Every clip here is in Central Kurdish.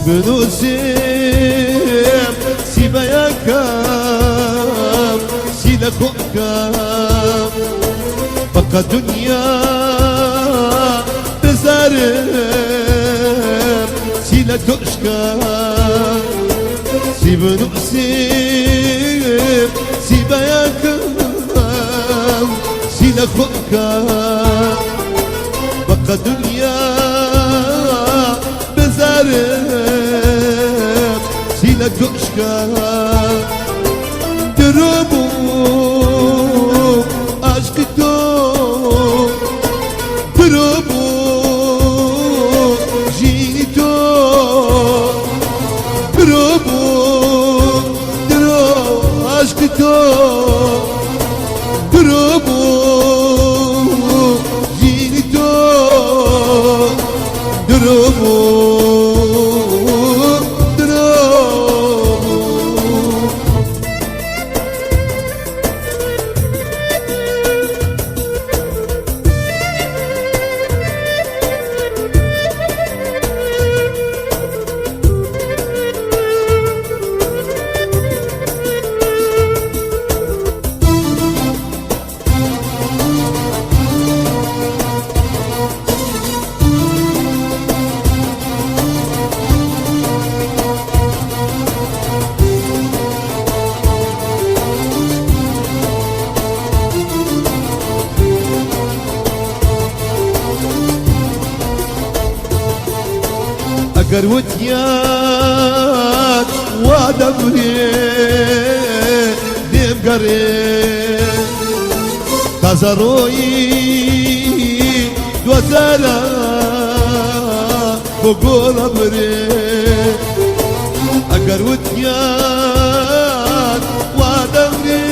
بنووسم چی بەیان کەم چی لە خۆم کەم بەقە دنیا بزارم چی لە تۆش کەم چی بنووسم چی بەیان کەم چی لە خۆم کەم بەقە دنیا بزارم چی لە تۆش کەم درۆ بوو عاشقی تۆ درۆ بوو ژینی تۆ درۆ بوو درۆ عاشقی تۆ درۆ بوو ژینی تۆ درۆ بوو درۆ بوو. ئەگەر وتیان وا دەمرێ لێم گەڕێ تازە ڕۆیی دوازارە بۆ گۆڵە برێ ئەگەر وتیان وا دەمرێ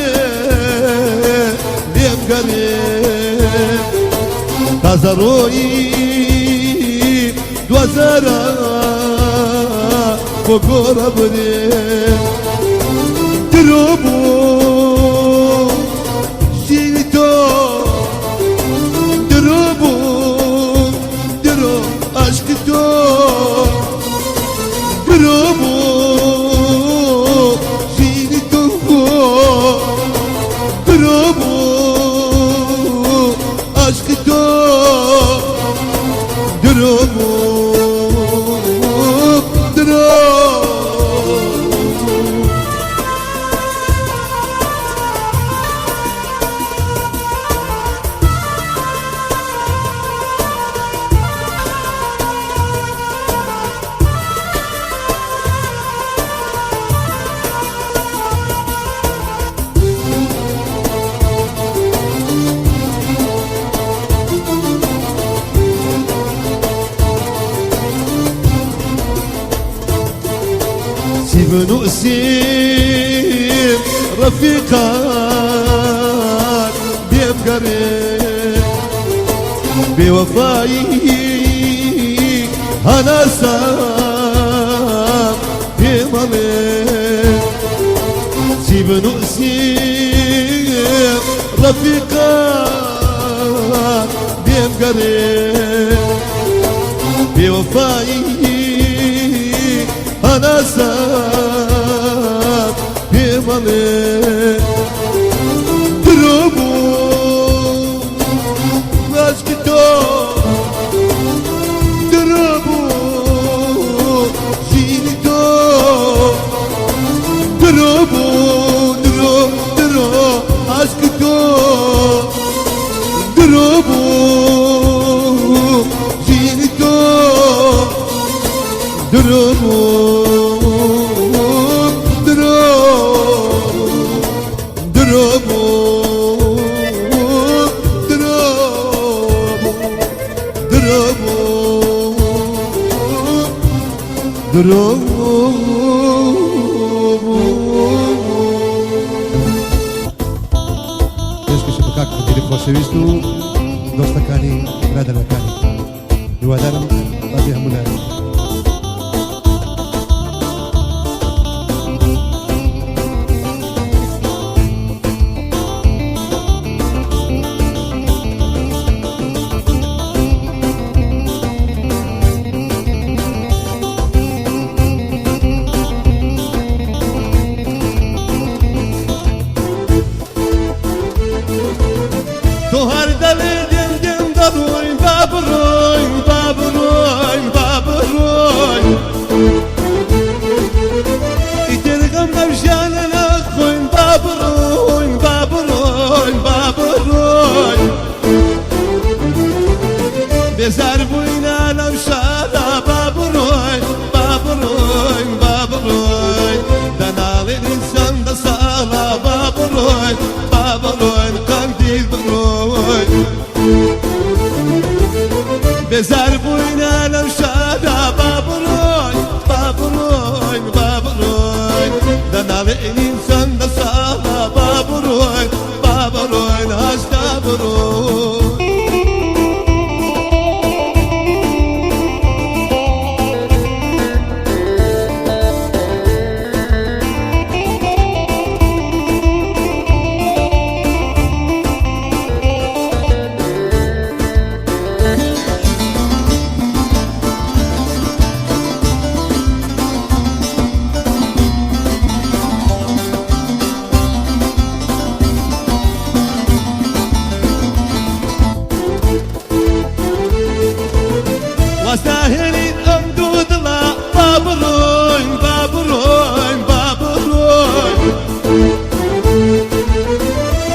لێم گەڕێ تازە ڕۆیی دوازارە بۆ گۆڕە برێ درۆ بوو ژینی تۆ درۆ بوو درۆ عاشقی تۆ درۆ بوو ژینی تۆ درۆ بوو عاشقی تۆ درۆ بوو درۆ. چی بنووسیم ڕەفیقان لێم گەڕێ بێوەفایی هەناسام پێمەڵێ چی بنووسیم ڕەفیقان لێم گەڕێ بێوەفایی هەناسام پێمەڵێ درۆ بوو عاشقی تۆ درۆ بوو ژینی تۆ درۆ بوو درۆ درۆ عاشقی تۆ درۆ بوو ژینی تۆ درۆ بوو درۆ درۆ بوو درۆ بوو درۆ بوو درۆ بوو. پێشکەشی بە کاک قەدیری خۆشەویست و دۆستەکانی برادەرەکانی هیوادارم ڕازی هەموو لایەک. تۆ هەر دەڵێ دێم دێم دەڕۆین با بڕۆین با بڕۆین با بڕۆین ئیتر غەم لەو ژیانە ناخۆین با بڕۆین با بڕۆین با بڕۆین بێزار بووینە لەو شارە با بڕۆین با بڕۆین با بڕۆین دەناڵێنین چەندە ساڵە با بڕۆین با بڕۆین قەندیل بڕۆین بێزار بووینە لەو شارە با بڕۆین با بڕۆین با بڕۆین دەناڵێنین چەندە ساڵە با بڕۆین با بڕۆین هەستا بڕۆین. وەستاهێنین ئەم دوو دڵە با بڕۆین با بڕۆین با بڕۆین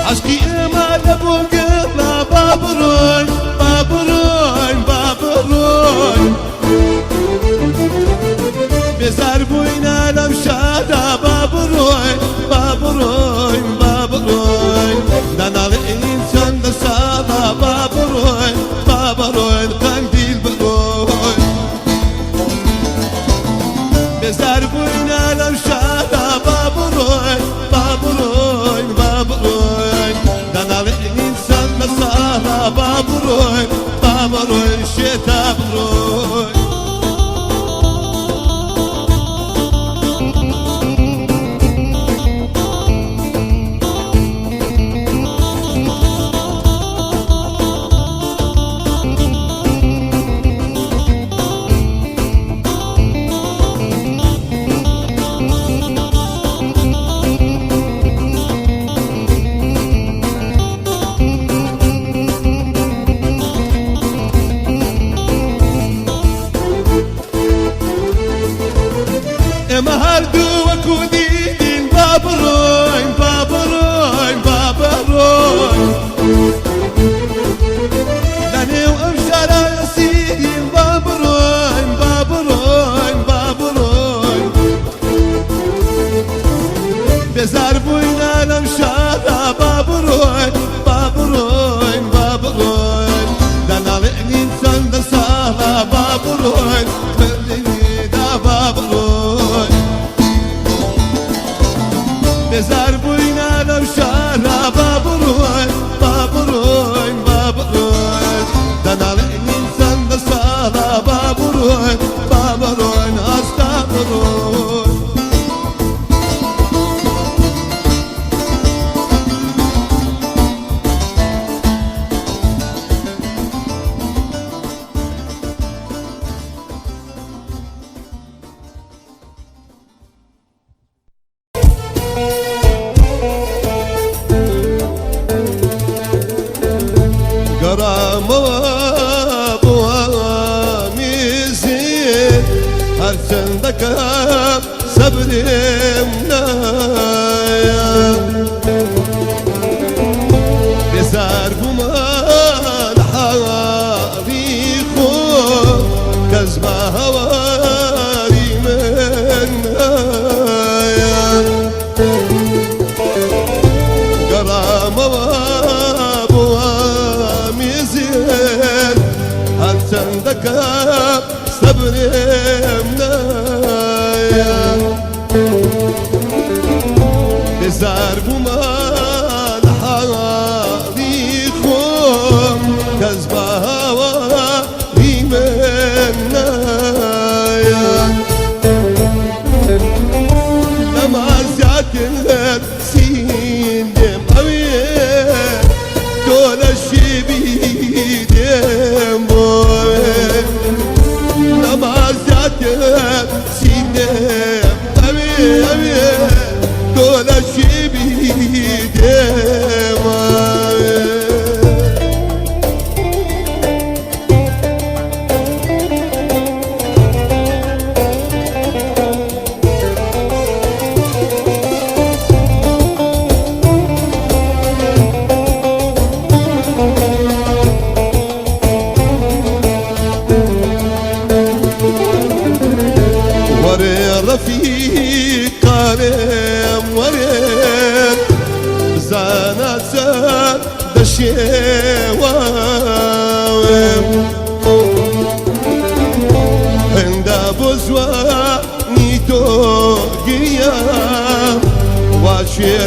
عەشقی ئێمە لە بۆ گەڵا با بڕۆین با بڕۆین با بڕۆین بێزار بووینە لەم شارە با بڕۆین با بڕۆین با بڕۆین داناڵێنین چەندە ساڵە با بڕۆین با بڕۆین قەندیل بڕۆین بێزار بووینە لەم شارە با بڕۆین با بڕۆین با بڕۆین داناڵێنین چەندە ساڵە با بڕۆین با بڕۆین شێتا بڕۆین. ئێمە هەردوو وەکو دیدین با بڕۆین با بڕۆین با بڕۆین لەنێو ئەم شارە سیرین با بڕۆین با بڕۆین با بڕۆین بێزار بووینە لەم شارە با بڕۆین با بڕۆین با بڕۆین دەناڵێنین چەندە ساڵە با بڕۆین بڕێنیدا با بڕۆین بێزار بووینە لەو شارە با بڕۆین با بڕۆین با بڕۆین دەناڵێنین چەندە ساڵە با بڕۆین با بڕۆین ئاستا بڕۆین. گەڕامەوە بۆ ئامیزی هەرچەندەکەم سەبرێم نایە بێزار بوومە لە حاڵی خۆم کەس بە هاواری من نایە گەڕامەوە بۆ ئامیزێن هەرچەندەکەم سەبرێم نایە بێزار بوومە لە حاڵی خۆم کەس بە هاواری من نایە لەما زیاتر سین دێم ئەوێ تۆ لە شیبی دێم بۆێ لەما.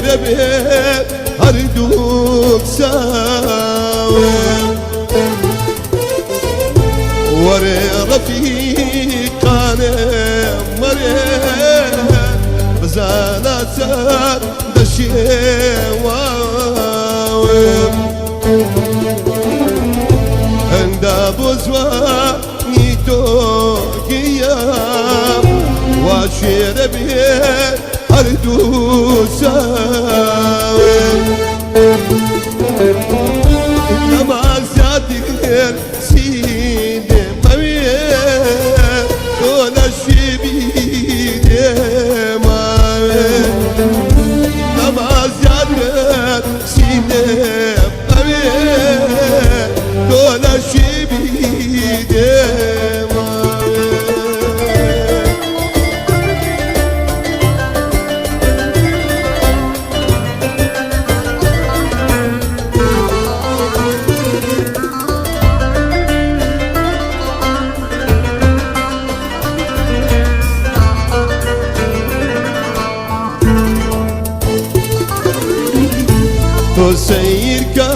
دەبێ هەردووک ساوێ. وەرێ ڕەفیقانێ مەرێ بزانە چەند دەشێواوێ. هەندە بۆ جوانی تۆ گیام وا شێرە بێ هەردوو چاوێ. لەما زیاتر سینێ مەوێ تۆ لە شیبی دێماوێ. لەما زیاتر سینێ مەوێ تۆ لە شیبی دێماوێ. تۆ سەیرکە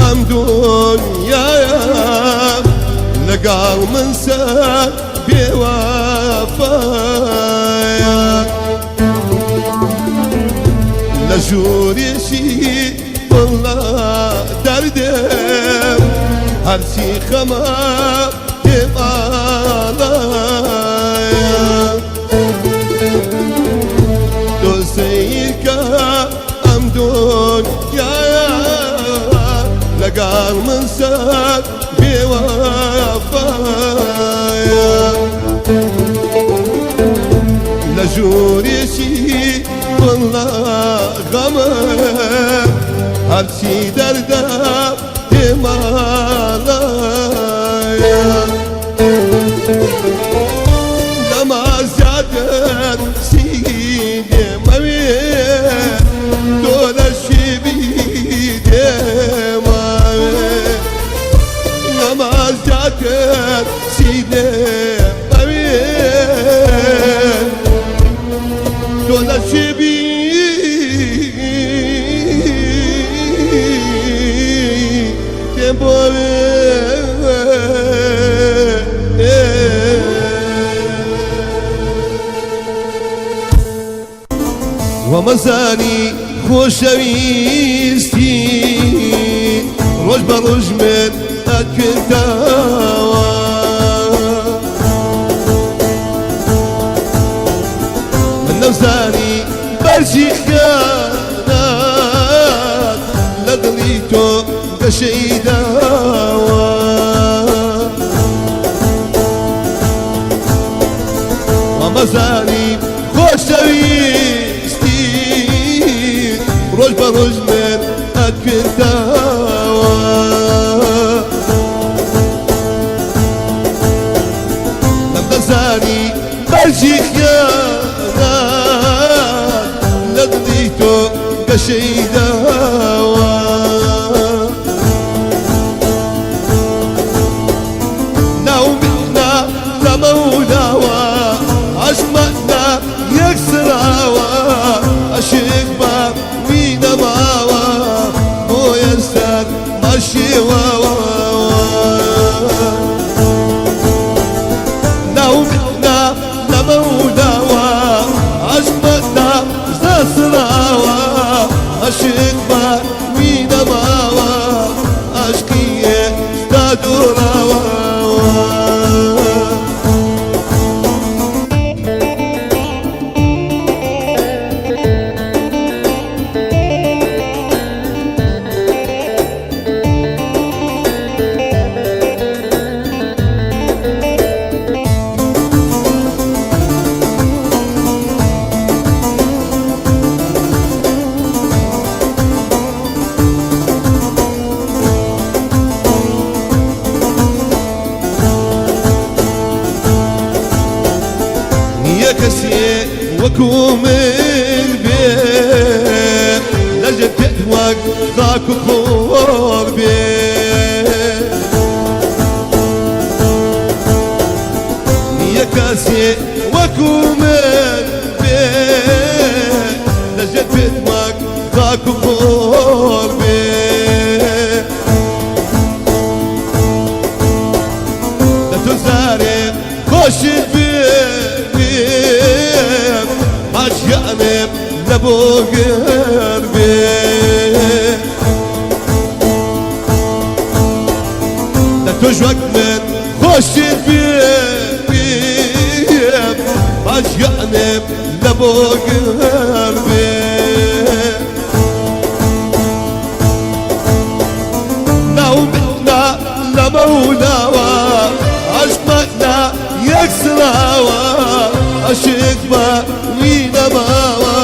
ئەم دنیایە لەگەڵ من سەر بێوەفایە. لە ژوورێکی پڕ لە دەردێم هەرچی خەمە پێم ئاڵایە. تۆ سەیرکە ئەم دنیایە لەگەڵ من سەر بێوەفایە. لە ژوورێکی پڕ لە غەمە هەرچی دەردە پێماڵایە. لەما زیاتر سینێ مەوێ تۆ لە شیبی دێماوێ. لەما زیاتر سینێ مەوێ تۆ لە شیبی دێماوێ. وەمەزانی خۆشەویستی ڕۆژ بە ڕۆژ من ئەکردەوە. من نەمزانی بەرزی خیانەت لە دڵی تۆ گەشەیداوە. وەمەزانی خۆشەویستی ڕۆژ بە ڕۆژ من ئەکردەوە. نەمدەزانی بەرزی خیانەت لە دڵی تۆ گەشەیداوە. ناومنا لە مەولاوە عەشمەنا یەکسراوە عەشق بە وی نەماوە بۆیە سەر مەشێوەوە. ناومنا لە مەولاوە عەشمەنا زەسراوە عەشق بە وی نەماوە عەشقی ئێستا دووڕاوە. خۆشت بێ باژیانم لە بۆ گەر بێ لە تۆش وەک من خۆشت بێ باژیانم لە بۆ گەر بێ ناومنا لە مەولاوە عەشقمەکنا یەک سڵاوە عەشق بە وی نەماوە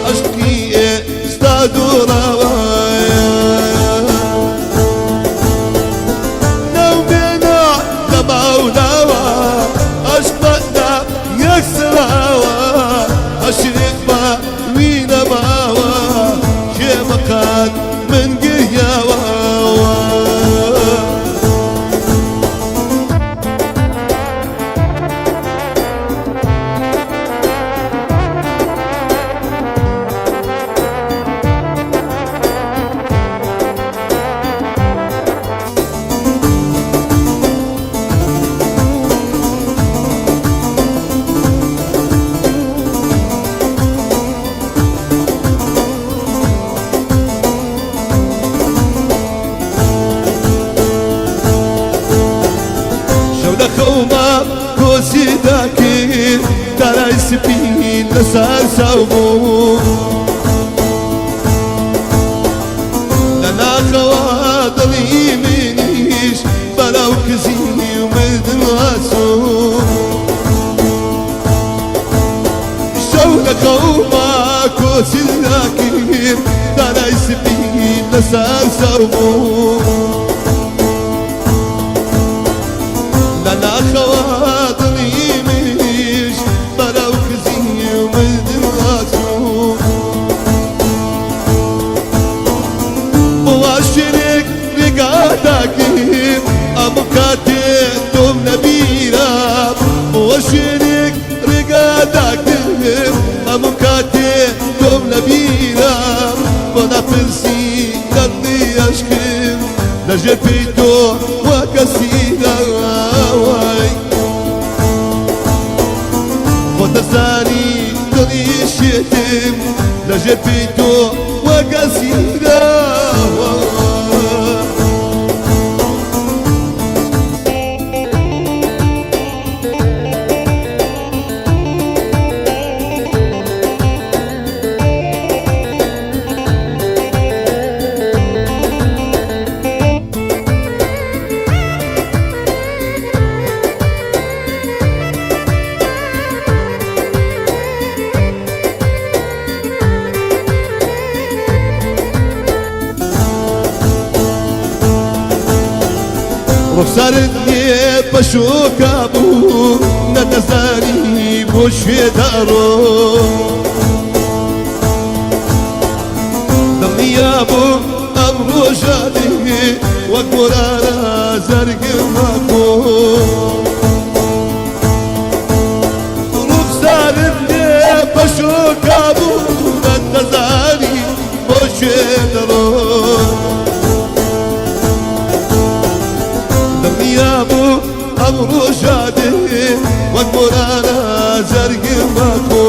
عەشقی ئێستا دووڕاوە ناومێنا لە مەولاوە عەشقمەکنا یەک سڵاوە عەشق بە وی نەماوە کێ بەقەد من گریاوە. شەو لە خەوما کۆچی داکرد تارای سپی لەسەر چاو بوو لە ناخەوە دڵی منیش بەرەو کزی و مردن هاتوو شەو لە خەوما کۆچی داکرد تارای سپی لەسەر چاو بوو لە ناخەوە دڵی منیش بەرەو کزی و مردن هاتوو بۆ شوێنێک ڕێگا داگرت ئەم کاتێ تۆم لەبیرە بۆ شوێنێک ڕێگا داگرت ئەم کاتێ تۆم لەبیرە بۆ ناپرسی دەردی عەشقم لەژێر پێی تۆ وەکەسیرە وای خۆ دەزانی دڵی شێتم لەژێر پێی تۆ وەکەسیرە. ڕوخسارت لێ پەشۆکا بوو نەدەزانی بۆ کوێ دەڕۆ دڵنیا بووم ئەم ڕۆژە دێ وەک مۆرارە زەرگم هاکۆ ڕوخسارت لێ پەشۆکا بوو نەدەزانی بۆ کوێ دەڕۆ دڵنیا بوو ئەم ڕۆژە دێ وەک مۆرارە زەرگم هاکۆ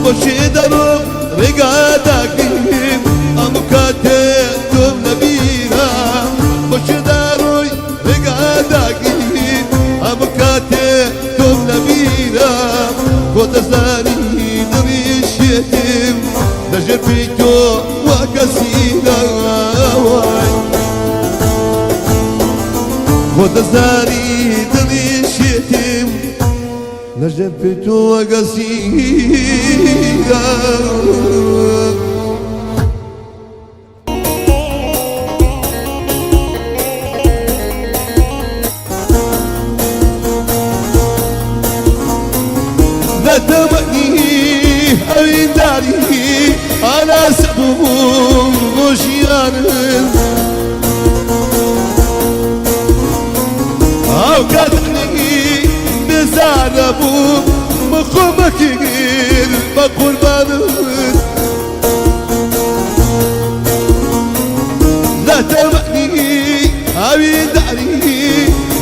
بۆچی دەڕۆم ڕێگا داگریم ئەم کاتێ تۆم لەبیرە بۆچی دەڕۆی ڕێگا داگریم ئەم کاتێ تۆم لەبیرە خۆ دەزانی دڵی شێتم لەژێر پێی تۆ وەکەسیرە وای خۆ دەزانی دڵی شێتم لەژێر پێی تۆ وەکەسیرە. لە تەمەنی ئەوینداری ئالاسە بووم بۆ ژیانم ئەو کاتانی بێزارە بووم بە خۆمە کرد بە قوربانت لە تەمەنی ئەوینداری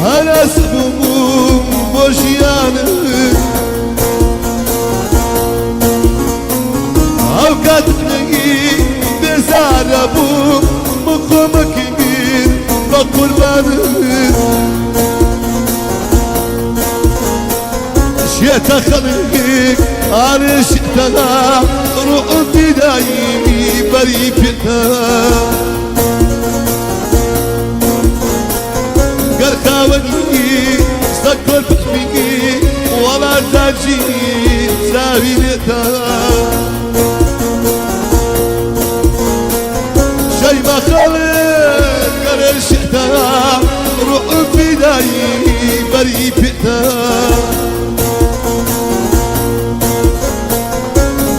هەرەس بووم بۆ ژیانم ئەو کات منی بێزارە بووم من خۆمەکرد بە قوربانم شێتە خەڵک ئارێ شێتە ڕوحم فیدایی بەری پێتە گەر خاوەنی سەد کۆرپە بی وەڵا تاجی چاوی لێتە شەیمە خەڵک گەرێ شێتە ڕوحم فیدایی بەری پێتە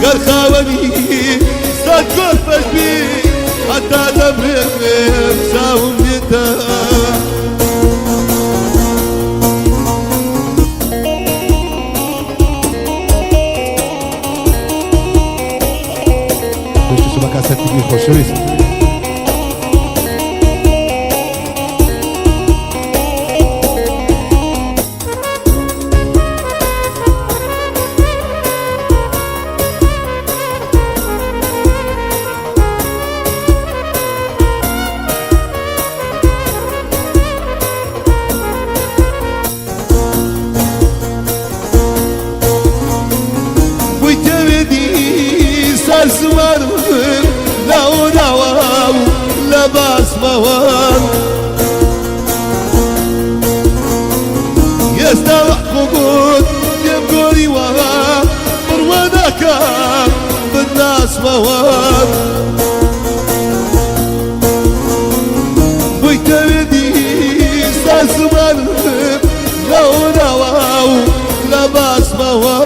گەر خاوەنی سەد کۆرپەش بی هەتا دەمرم چاوم لێتە. پێشکەش بە کاسەتێکی خۆشەویست. بوویتەوێ دیسان زمانم لاو ناوە و لە باسمەوە ئێستا وەخۆ لێم گۆریوە بڕوا ناکەم بناسمەوە بوویتەوێ دیسان زمانم لاو ناوە و لە باسمەوە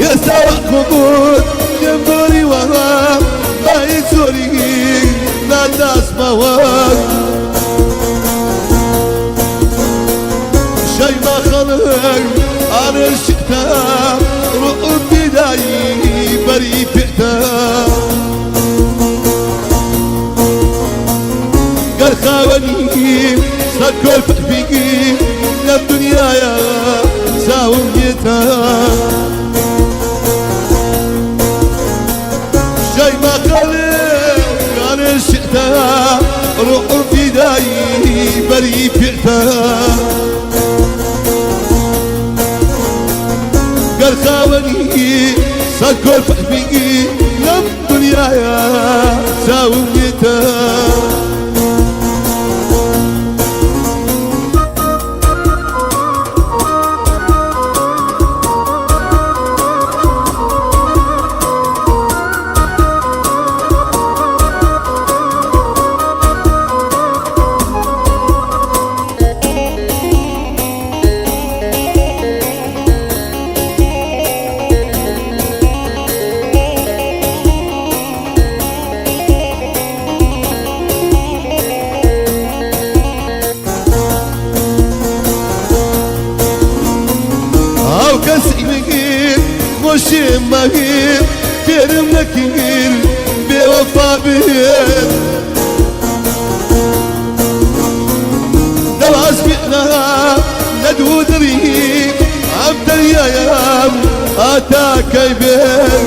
ئێستا وەخۆ لێم گۆریوە بای زۆری ناناسمەوە شەیما خەڵک ئارێ شتە ڕوحم فیدایی بەری پێتە گەر خاوەنی سەد کۆرپە بی لەم دنیایە چاوم لێتە شەیما خەڵک ئارێ شتە ڕوحم فیدایی بەری پێتە گەر خاوەنی سەد کۆرپە بی لەم دنیایە چاوم لێتە. ئەو کەسی بگیر خۆشیم مەگیر فێرم نەکیر بێوەفا بێت دەواز بێنە لە دوو دڵی ئەم دەریایەم هاتا کەی بێت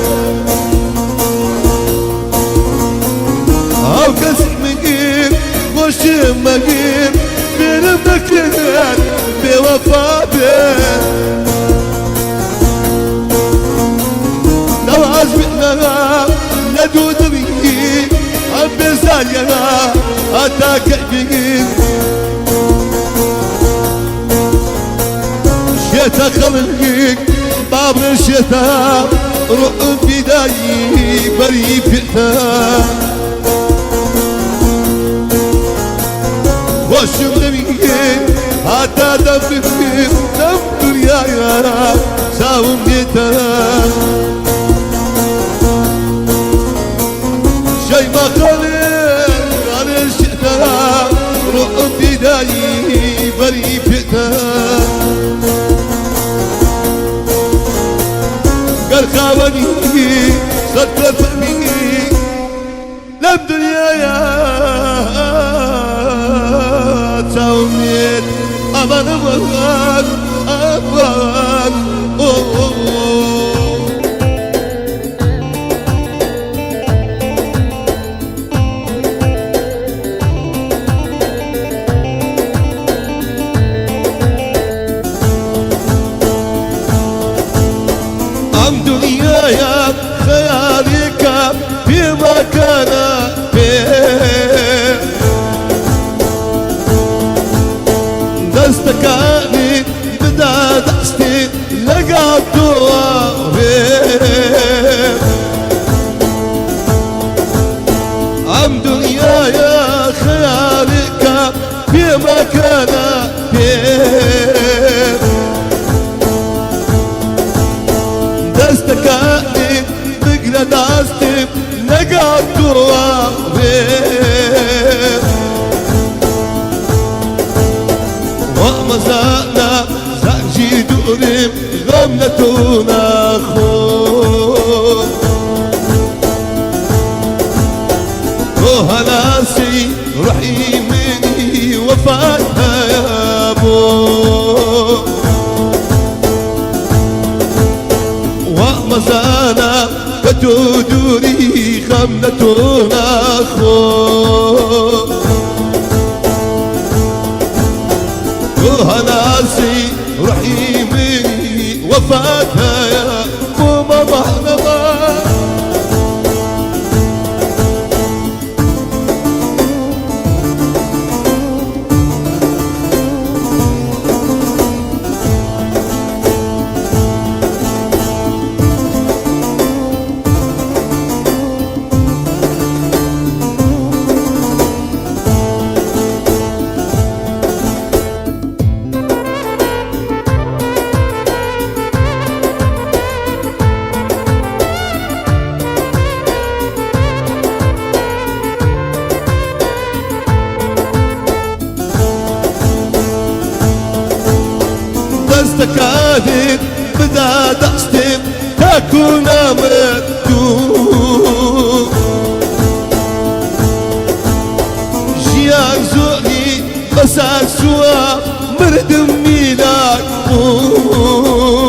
ئەو کەسی بگیر خۆشیم مەگیر فێرم نەکرد بێوەفا بێت دەواز بێنە لە دوو دڵی ئەم بێزاریە هەتا کەی بێت شێتە خەڵک بابڕێ شێتە ڕوحم فیدایی بەری پێتە خۆشم دەوی هەتا دەمرم لەم دنیایە چاوم لێتە شەیما خەڵک ئارێ شێتە ڕوحم فیدایی بەری پێتە گەر خاوەنی سەد کۆرپە بی لەم دنیایە. مەمان ئەمان ئۆ. ئەم دنیایە خەیاڵێکە پێمەکەنە پێ دەستەکانی بدا دەستی لەگەڵ تۆوە بێ. ئەم دنیایە خەیاڵێکە پێمەکەنە پێ دەستەکانی بگرە دەستی لەگەڵ تۆوە بێ. وەمەزانە زەنجی دووریم غەم لە تۆ ناخۆم. تۆ هەناسی ڕحی منی وەفات هەیە بۆ وەمەزانە کە تۆ دووری خەم لە تۆ ناخۆم. تۆ هەناسی ڕحی منی وەفات هەیە بۆ مەمانەمە. دەستەکانت بدا دەستم تاکو نامردوو. ژیان زۆری بەسەر چووە مردم میلاک بوو.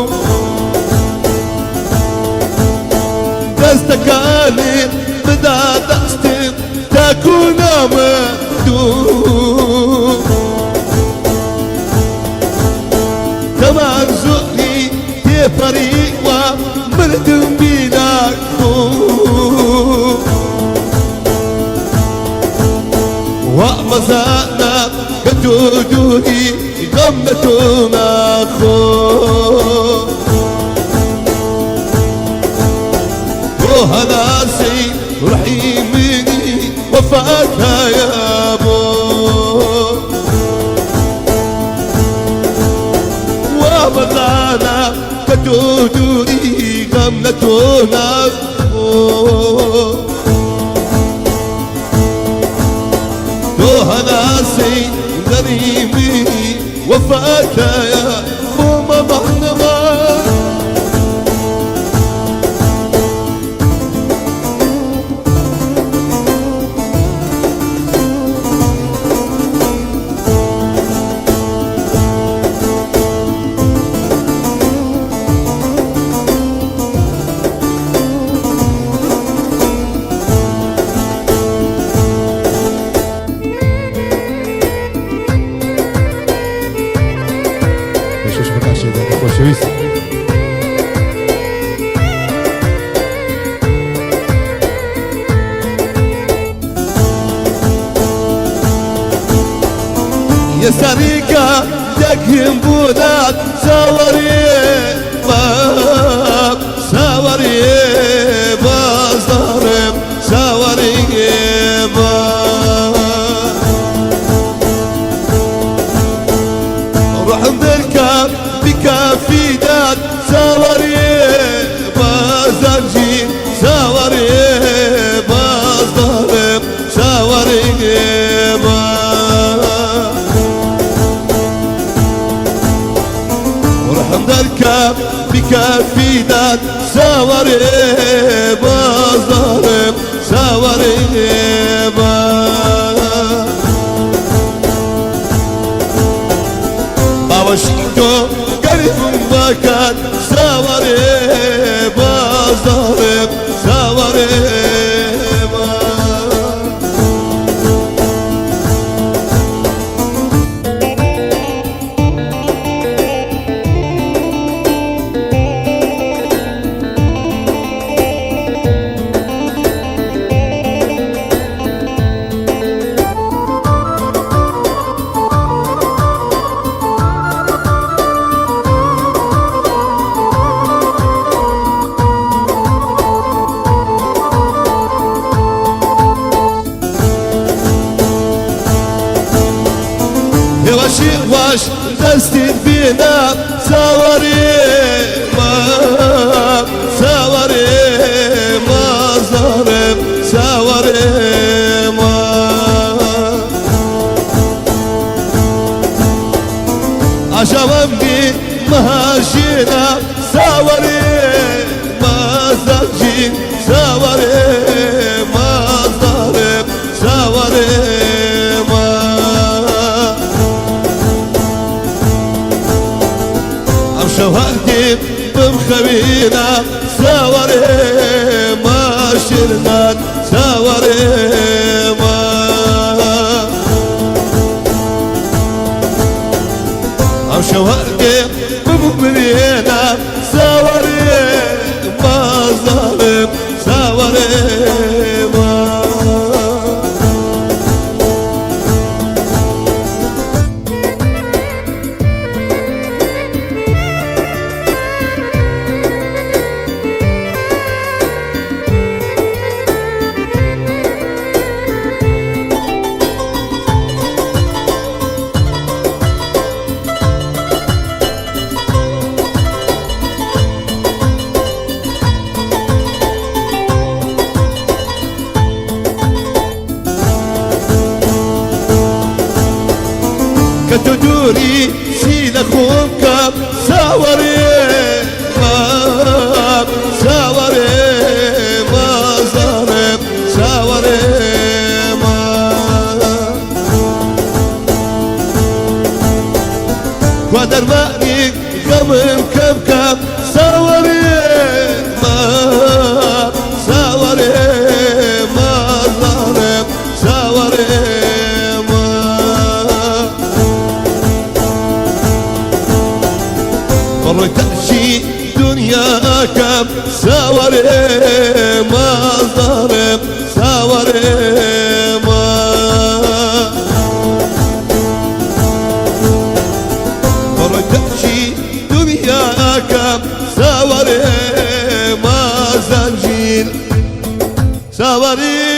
دەستەکانت بدا دەستم تاکو نامردوو. تەمان زۆری تێپەڕیوە مردم میلاک بوو. وەمەزانە کە تۆ دووری غەم لە تۆ ناخۆم. تۆ هەناسی ڕحی منی وەفات هەیە بۆ وەمەزانە کە تۆ دووری غەم لە تۆ ناخۆم. تۆ هەناسی دەری منی وەفات هەیە بۆ مەمانەمە. پێشکەش بکات شێزادی خۆشەویست. یەسەریکە دەگیم بودات چاوەڕێ باب چاوەڕێ بازدارم چاوەڕێ باب. ڕحم دەرکە بکە فیدات چاوەڕێ بازدارجی چاوەڕێ بازدارم چاوەڕێ باب. ڕحم دەرکە پاش دەستیت بینە چاوەڕێ ما چاوەڕێ ما زارم چاوەڕێ ما ئاژاوەم بی مەهاژینە چاوەڕێ ما زەنجین چاوەڕێ ما زارم چاوەڕێ ما ئەمشەو هەردیم بمخەوینە چاوەڕێ ما شیرنان چاوەڕێ ما ئەمشەو هەردیم بمرێنە چاوەڕێ ما زاڵم چاوەڕێ ما. کە تۆ دووری چی لە خۆم کەم چاوەڕێ مام چاوەڕێ مازارم چاوەڕێ مام کوا دەرمانی غەمم کەم کەم چاوەڕێ مام چاوەڕێ مازارم چاوەڕێ مام بەڕۆی تەرشی دنیاکەم چاوەڕێ مازارم چاوەڕێ ما بەڕۆی تەرشی دنیاکەم چاوەڕێ ما زەنجیر چاوەڕێ.